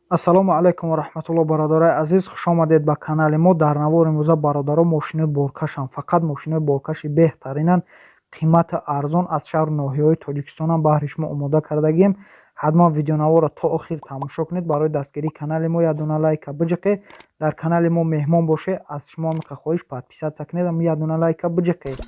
Ассалому алайкум ва раҳматуллоҳ, бародарои азиз, хуш омадед ба канали мо. Дар навори имрӯза, бародаро, мошинои боркашам, фақат мошинои боркаши беҳтаринанд, қимати арзон аз шаҳру ноҳияҳои Тоҷикистонам баҳри шумо омода кардагием. Ҳатман видеонаворро то охир тамошо кунед. Барои дастгирии канали мо як дона лайка биҷиқед. Дар канали мо меҳмон бошед, аз шумо ҳамиқа хоҳиш, подписаться кунед, як дона лайка биҷиқед.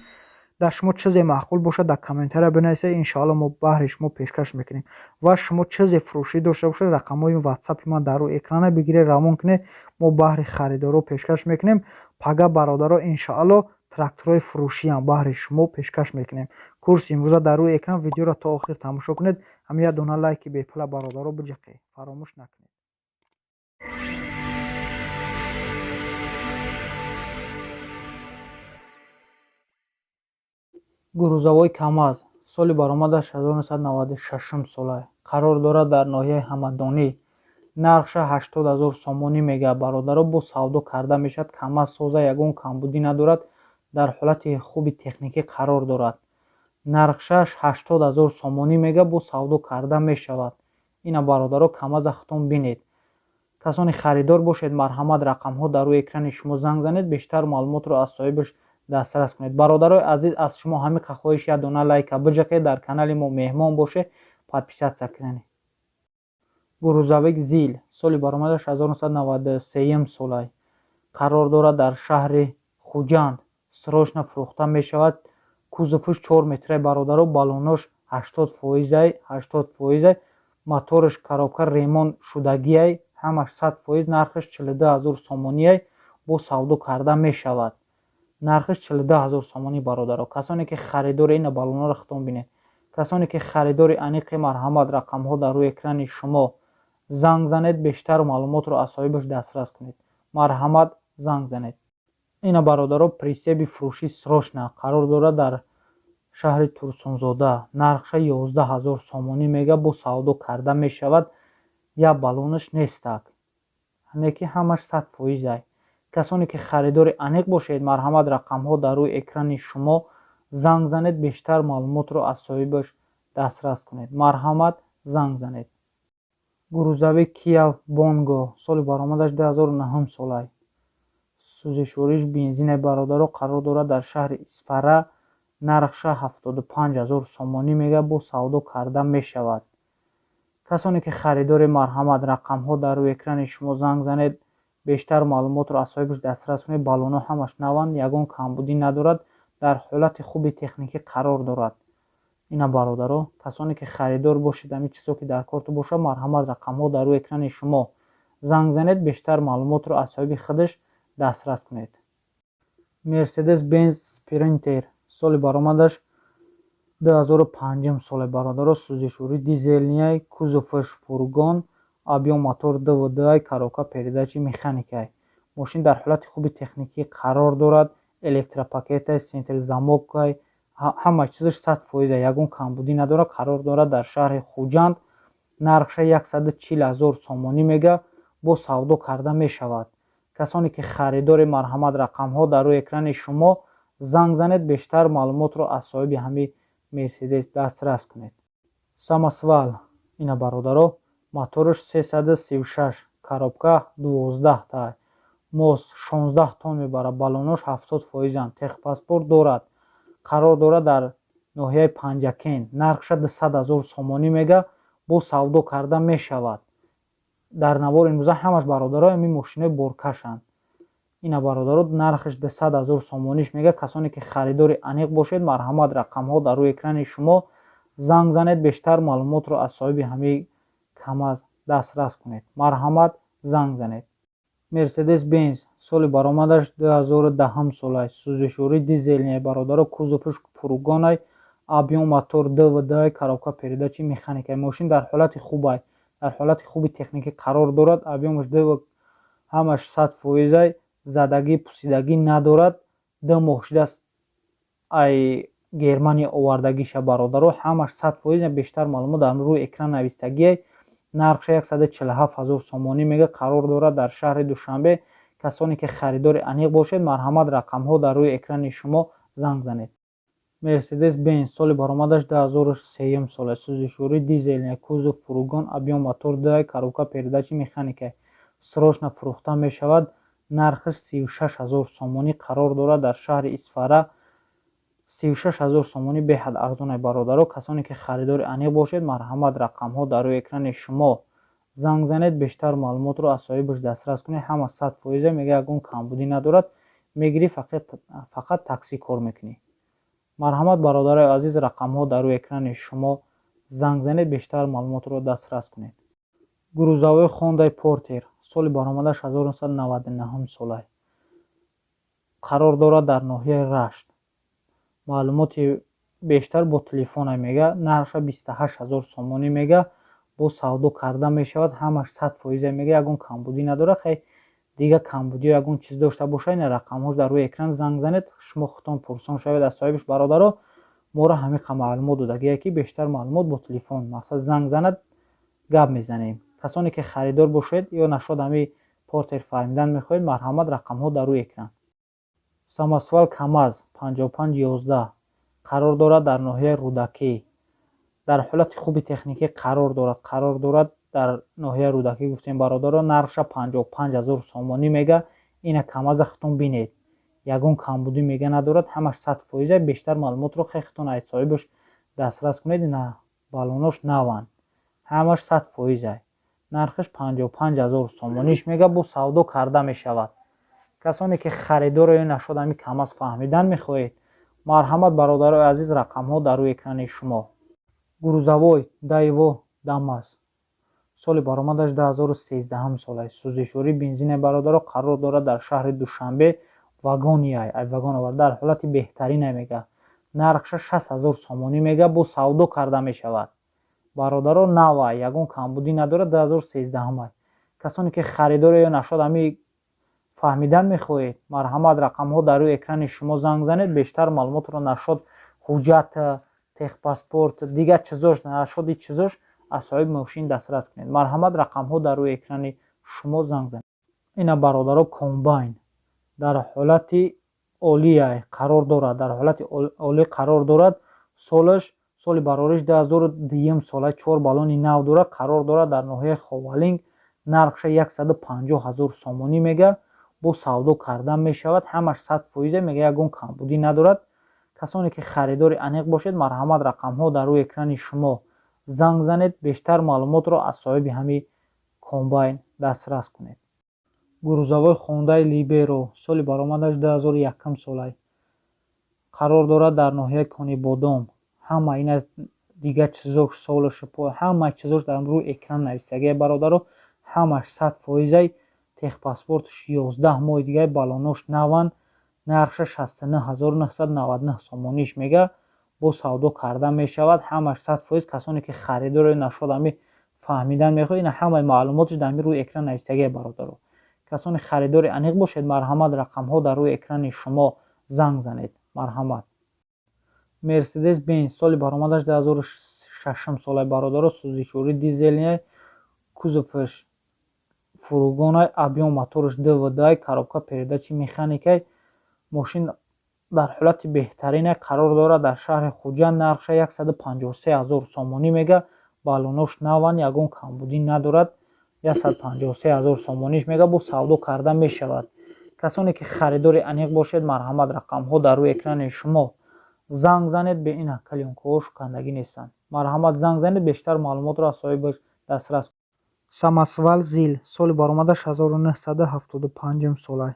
Дар шумо чизе маъқул бошад, дар комментария бинависед, иншоалло мо баҳри шумо пешкаш мекунем. Ва шумо чизе фурӯшӣ дошта бошед, рақамҳои ватсапи ман дар рӯи экрана, бигиред, равон кунед, мо баҳри харидоро пешкаш мекунем. Пага, бародаро, иншоалло тракторҳои фурӯшиам баҳри шумо пешкаш мекунем. Курси имрӯза дар рӯи экран, видеоро то охир тамошо кунед. Ҳам як дона лайки бепула, бародаро, биҷиқед, фаромӯш накунед. Грузовой КамАЗ, соли баромадаш 1996 сола, қарор дорад дар ноҳияи Ҳамадонӣ. Нархша 80 0 сомонӣ мега, бародаро, бо савдо карда мешавад. КамАЗ соза, ягон камбудӣ надорад, дар ҳолати хуби техникӣ қарор дорад. Нархшаш 80 0 сомонӣ мега, бо савдо карда мешавад. Ина, бародаро, КамАЗа худтон бинед. Касоне харидор бошед, марҳамат, рақамҳо дар рӯи экрани шумо, занг занед, бештар маълумотро аз соҳибаш дастрас кунед. Бародарои азиз, аз шумо ҳамиқа хоҳиш, як дона лайка биҷиқед, дар канали мо меҳмон бошед, подписаться кунед. Грузовик ЗИЛ, соли баромадаш 1993 солай, қарор дорад дар шаҳри Хуҷанд. Срочно фурӯхта мешавад. Кузовш 4 метраи, бародаро, баллонош 80 фоизай, 80 фоизай, моторш, коробка ремонт шудагиай, ҳамаш 100%. Нархаш 42 ҳазор сомониай, бо савдо карда мешавад. Нархаш 42 ҳазор сомонӣ, бародаро. Касоне ки харидори, ина баллонҳоро худтон бинед. Касоне ки харидори аниқи, марҳамат, рақамҳо дар рӯи экрани шумо, занг занед, бештар маълумотро аз соҳибаш дастрас кунед. Марҳамат, занг занед. Ина, бародаро, прицеп и фурӯшӣ срочно, қарор дорад дар шаҳри Турсунзода. Нархша 11 ҳазор сомонӣ мега, бо савдо карда мешавад. Як баллонаш нестак, не ки ҳамаш 100 фоизай. Касоне ки харидори аниқ бошед, марҳамат, рақамҳо дар рӯи экрани шумо, занг занед, бештар маълумотро аз соҳибаш дастрас кунед. Марҳамат, занг занед. Грузовик Кия Бонго, соли баромадаш 2009 солай, сӯзишвориш бензине, бародаро, қарор дорад дар шаҳри Исфара. Нархша 75 ҳазор сомонӣ мега, бо савдо карда мешавад. Касоне ки харидори, марҳамат, рақамҳо дар рӯи экрани шумо, занг занед, бештар маълумотро аз соҳибаш дастрас кунед. Баллонҳо ҳамаш наванд, ягон камбудӣ надорад, дар ҳолати хуби техникӣ қарор дорад. Ина, бародаро, касоне ки харидор бошед, ҳамин чизҳо ки дар корту бошад, марҳамат, рақамҳо дар рӯи экрани шумо, занг занед, бештар маълумотро аз соҳиби худаш дастрас кунед. Мерседес Бенз Спринтер, соли баромадаш 2005 соле, бародаро, сӯзишворӣ дизельный, кузоваш фургон, объём мотор ДВД, коробка передачи механикай. Мошин дар ҳолати хуби техникӣ қарор дорад, электропакетай, центрзамокай, ҳама чизаш 100%, ягон камбудӣ надорад. Қарор дорад дар шаҳри Хуҷанд. Нархша 140 ҳазор сомонӣ мега, бо савдо карда мешавад. Касоне ки харидори, марҳамат, рақамҳо дар рӯи экрани шумо, занг занед, бештар маълумотро аз соҳиби ҳамин Мерседес дастрас кунед. Самосвал, ина, бародаро, мотораш 336, коробка 12 та, МОЗ 16 тонн мебарад, баллонош 70 фоизанд, техпаспорт дорад. Қарор дорад дар ноҳияи Панҷакент. Нархша 200 ҳазор сомонӣ мега, бо савдо карда мешавад. Дар навори имрӯза ҳамаш, бародаро, ҳамин мошинои боркашанд. Ина, бародаро, нархаш 200 ҳазор сомониш мега. Касоне ки харидори аниқ бошед, марҳамат, рақамҳо дар рӯи экрани шумо, занг занед, бештар маълумотро аз соҳиби ҳамин КамАЗ дастрас кунед. Марҳамат, занг занед. Мерседес Бенз, соли баромадаш 2010 солай, сӯзишворӣ дизельный, бародаро, кузовш фургонай, объём мотор ДВД, коробка передачи механикай. Мошин дар ҳолати хубай, дар ҳолати хуби техникӣ қарор дорад. Объёмаш ДВ, ҳамаш 100%, задагӣ, пусидагӣ надорад. 2 моҳ шудааст ай Германия овардагиша, бародаро, ҳамаш 100%. Бештар маълумот дар рӯи экран навистагиай. Нархша 147 ҳазор сомонӣ мега. Қарор дорад дар шаҳри Душанбе. Касоне ки харидори аниқ бошед, марҳамат, рақамҳо дар рӯи экрани шумо, занг занед. Мерседес Бенз, соли баромадаш 2003 сола, сӯзишворӣ дизельный, кузов фургон, объём мотор 2, коробка передачи механика. Срочно фурӯхта мешавад. Нархаш 36 000 сомонӣ, қарор дорад дар шаҳри Исфара. 36 000 сомонӣ беҳад арзоне, бародаро. Касоне ки харидори аниқ бошед, марҳамат, рақамҳо дар рӯи экрани шумо, занг занед, бештар маълумотро аз соҳибаш дастрас кунед. Ҳама 100%, мега, ягон камбудӣ надорад. Мегирӣ, фақат таксӣ кор мекунӣ. Марҳамат, бародарои азиз, рақамҳо дар рӯи экрани шумо, занг занед, бештар маълумотро дастрас кунед. Грузовой Хондай Портер, соли баромадаш 1999 сола, қарор дорад дар ноҳияи Рашт. Маълумоти бештар бо телефона, мега. Нархша 28 000 сомонӣ мега, бо савдо карда мешавад. Ҳамаш 100%, мега, ягон камбудӣ надорад. Хай, дигар камбудиё ягон чиз дошта бошад, ина рақамҳош дар рӯи экран, занг занед, шумо худтон пурсон шавед аз соҳибаш. Бародаро, моро ҳамиқа маълумот додагие, ки бештар маълумот бо телефон, мақсад, занг занад, гап мезанем. Касоне ки харидор бошед ё нашод ҳами Портер фаҳмидан мехоҳед, марҳамат, рақамҳо дар рӯи экран. Самосвал КамАЗ 5511, қарор дорад дар ноҳияи Рӯдакӣ, дар ҳолати хуби техникӣ қарор дорад. Қарор дорад дар ноҳияи Рӯдакӣ, гуфтем, бародаро. Нархша 55 000 сомонӣ мега. Ина КамАЗа худтон бинед, ягон камбудӣ, мега, надорад, ҳамаш 100%. Бештар маълумотро хай худтон аз соҳибаш дастрас кунед. Ина балонош наванд, ҳамаш 100%. Нархаш 55 000 сомониш мега, бо савдо карда мешавад. Касоне ки харидоро ё нашод ҳами КамАЗ фаҳмидан мехоҳед, марҳамат, бародарои азиз, рақамҳо дар рӯи экрани шумо. Грузовой Дэу Дамас, соли баромадаш 2013 сола, сӯзишворӣ бензине, бародаро, қарор дорад дар шаҳри Душанбе. Вагониай, ай вагон овард, дар ҳолати беҳтарине, мега. Нархша 60 000 сомонӣ мега, бо савдо карда мешавад. Бародаро, навай, ягон камбудӣ надорад, 2013. Касоне ки харидоро ё нашод ҳами фаҳмидан мехоҳед, марҳамат, рақамҳо дар рӯи экрани шумо, занг занед, бештар маълумотро нашод ҳуҷҷат, техпаспорт, дигар чизош, нашоди чизош аз соҳиби мошин дастрас кунед. Марҳамат, рақамҳо дар рӯи экрани шумо, занг занед. Ина, бародаро, комбайн дар ҳолати олия қарор дорад, дар ҳолати олӣ қарор дорад. Солаш, соли барориш 2002 сола, чор баллони нав дорад, қарор дорад дар ноҳияи Ховалинг. Нархша 150 000 сомонӣ мега, бо савдо карда мешавад. Ҳамаш 100%, мега, ягон камбудӣ надорад. Касоне ки харидори аниқ бошед, марҳамат, рақамҳо дар рӯи экрани шумо, занг занед, бештар маълумотро аз соҳиби ҳами комбайн дастрас кунед. Грузовой Хондаи Либеро, соли баромадаш 2001 сола, қарор дорад дар ноҳияи Конибодом. Ҳама ина дигар чизош, солаш, ҳама чизош дар рӯи экран нависагия, бародаро. Ҳамаш 100%, техпаспорташ 11 моҳи дигар, баллонош наванд. Нархша 69 999 сомониш мега, бо савдо карда мешавад. Ҳамаш 100%. Касоне ки харидоро нашод ҳами фаҳмидан мехоҳед, ина ҳамаи маълумоташ дар рӯи экран нависагия. Бародаро, касоне харидори аниқ бошед, марҳамат, рақамҳо дар рӯи экрани шумо, занг занед, марҳамат. Мерседес Бенз, соли баромадаш 2006 сола, бародаро, сӯзишворӣ дизельный, кузоваш фургонай, объём мотораш ДВД, коробка передачи механикай. Мошин дар ҳолати беҳтарине, қарор дорад дар шаҳри Хуҷанд. Нархша 153 000 сомонӣ мега, баллонош наванд, ягон камбудӣ надорад. 153 000 сомониш мега, бо савдо карда мешавад. Касоне ки харидори аниқ бошед, марҳамат, рақамҳо дар рӯи экрани шумо, занг занед. Бе ина клеёнкаҳо шукандагӣ нестанд. Марҳамат, занг занед, бештар маълумотро аз соҳибаш дастрас. Самосвал ЗИЛ, соли баромадаш 1975 сола,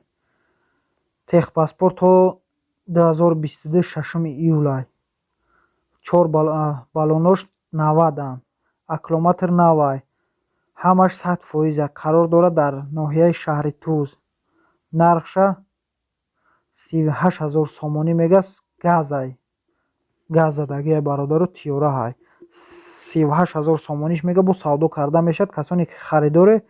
техпаспорт то 2022 6 июлай, чор баллонош 90-анд, аккумулятор навай, ҳамаш 100%, қарор дорад дар ноҳияи шаҳри Туз. Нархша 38 000 сомонӣ мега. Газай, газ задагиай, бародаро, тиёраҳай. 38 000 сомониш мега, бо савдо карда мешавад. Касоне ки харидоре,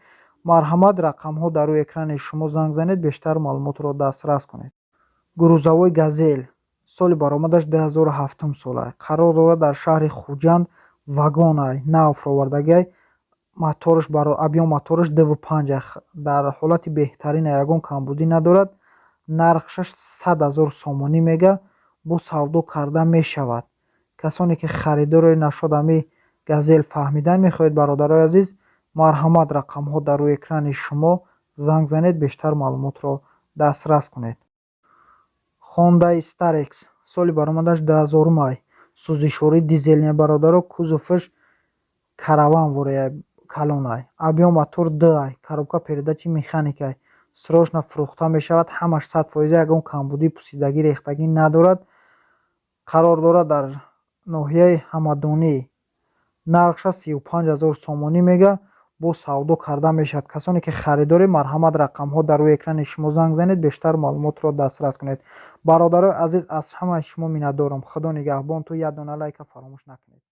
марҳамат, рақамҳо дар рӯи экрани шумо, занг занед, бештар маълумотро дастрас кунед. Грузовой Газель, соли баромадаш 2007 сола, қарор дорад дар шаҳри Хуҷанд. Вагонай, нав фуровардагиай. Мотораш, объём мотораш 2,5, дар ҳолати беҳтарин, ягон камбудӣ надорад. Нархшаш 100 000 сомонӣ мега, Бо савдо карда мешавад. Касоне ки харидоре нашуд, ами Газел фаҳмидан мехоҳед, бародарои азиз, марҳамат, рақамҳо дар рӯи экрани шумо, занг занед, бештар маълумотро дастрас кунед. Хондаи Starex, соли баромадаш 2000 май, сӯзишворӣ дизельный, бародаро. Кузоваш караван ворея калонай, объём мотор 2 ай, коробка передачи механикай. Срочно фурӯхта мешавад. Ҳамаш 100%, ягон камбудӣ, пусидагӣ, рехтагӣ надорад. Қарор дорад дар ноҳияи Ҳамадонӣ. Нархша 35 000 сомонӣ мега, бо савдо карда мешавад. Касоне ки харидоред, марҳамат, рақамҳо дар рӯи экрани шумо, занг занед, бештар маълумотро дастрас кунед. Бародарои азиз, аз ҳамаи шумо миннатдорам. Худо нигаҳбон. Ту як дона лайка фаромӯш накунед.